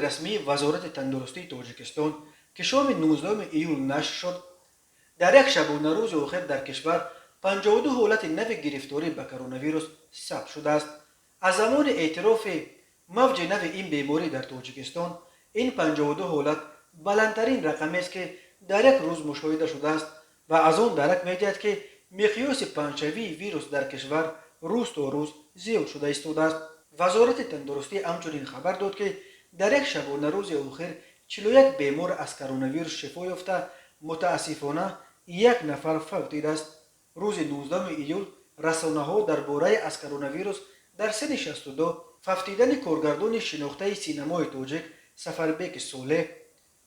Расмии Вазорати тандурустии Тоҷикистон, ки шоми 19 июл нашр шуд, дар як шабонарӯзи охир дар кишвар 52 ҳолати нави гирифторӣ ба коронавирус сабт шудааст. Аз замони эътирофи мавҷи нави ин беморӣ дар Тоҷикистон ин 52 ҳолат баландтарин рақамест, ки дар як рӯз мушоҳида шудааст, ва аз он дарак медиҳад, ки миқёси паҳншавии вирус дар кишвар рӯз то рӯз зиёд шуда истодааст. Вазорати тандурустӣ ҳамчунин хабар дод, ки дар як шабонарӯзи охир 41 бемор аз коронавирус шифо ёфта, мутаассифона, як нафар фавтидааст. Рӯзи 19 июл расонаҳо дар бораи аз коронавирус дар синни 62 фавтидани коргардони шинохтаи синамои тоҷик Сафарбеки Солеҳ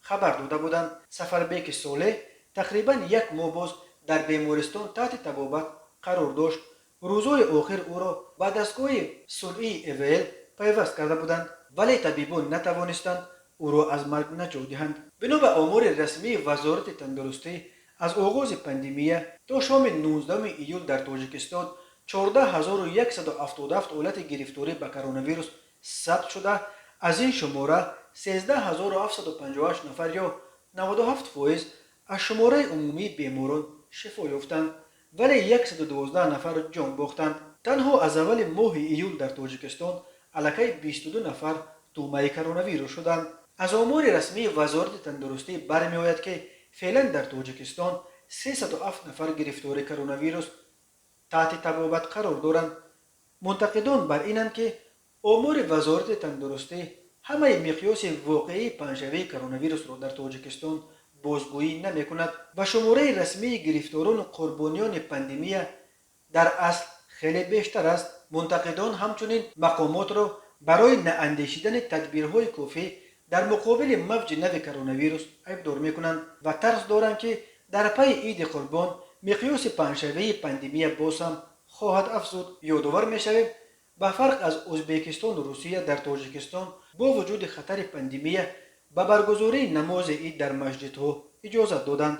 хабар дода буданд. Сафарбеки Солеҳ тақрибан як моҳ боз дар бемористон таҳти табобат қарор дошт. Рӯзҳои охир ӯро ба дастгоҳи сунъии ИВЛ пайваст карда буданд, вале табибон натавонистанд ӯро аз марг наҷот диҳанд. Бино ба омори расмии Вазорати тандурустӣ, аз оғози пандемия то шоми 19 июл дар Тоҷикистон 14 177 ҳолати гирифторӣ ба коронавирус сабт шуда, аз ин шумора 13 758 нафар ё 97% аз шумораи умумии беморон шифо ёфтанд, вале 112 нафар ҷон бохтанд. Танҳо аз аввали моҳи июл дар Тоҷикистон аллакай 22 нафар тӯъмаи коронавирус шуданд. Аз омори расмии Вазорати тандурустӣ бармеояд, ки феълан дар Тоҷикистон 307 нафар гирифтори коронавирус таҳти табобат қарор доранд. Мунтақидон бар инанд, ки омори Вазорати тандурустӣ ҳамаи миқёси воқеии паҳншавии коронавирусро дар Тоҷикистон бозгӯӣ намекунад ва шумораи расмии гирифторону қурбониёни пандемия дар асл хеле бештар аст. Мунтақидон ҳамчунин мақомотро барои наандешидани тадбирҳои кофӣ дар муқобили мавҷи нави коронавирус айбдор мекунанд ва тарс доранд, ки дар пайи Иди Қурбон миқёси паҳншавии пандемия боз ҳам хоҳад афзуд. Ёдовар мешавем, ба фарқ аз Ӯзбекистону Русия, дар Тоҷикистон бо вуҷуди хатари пандемия ба баргузории намози ид дар масҷидҳо иҷозат доданд.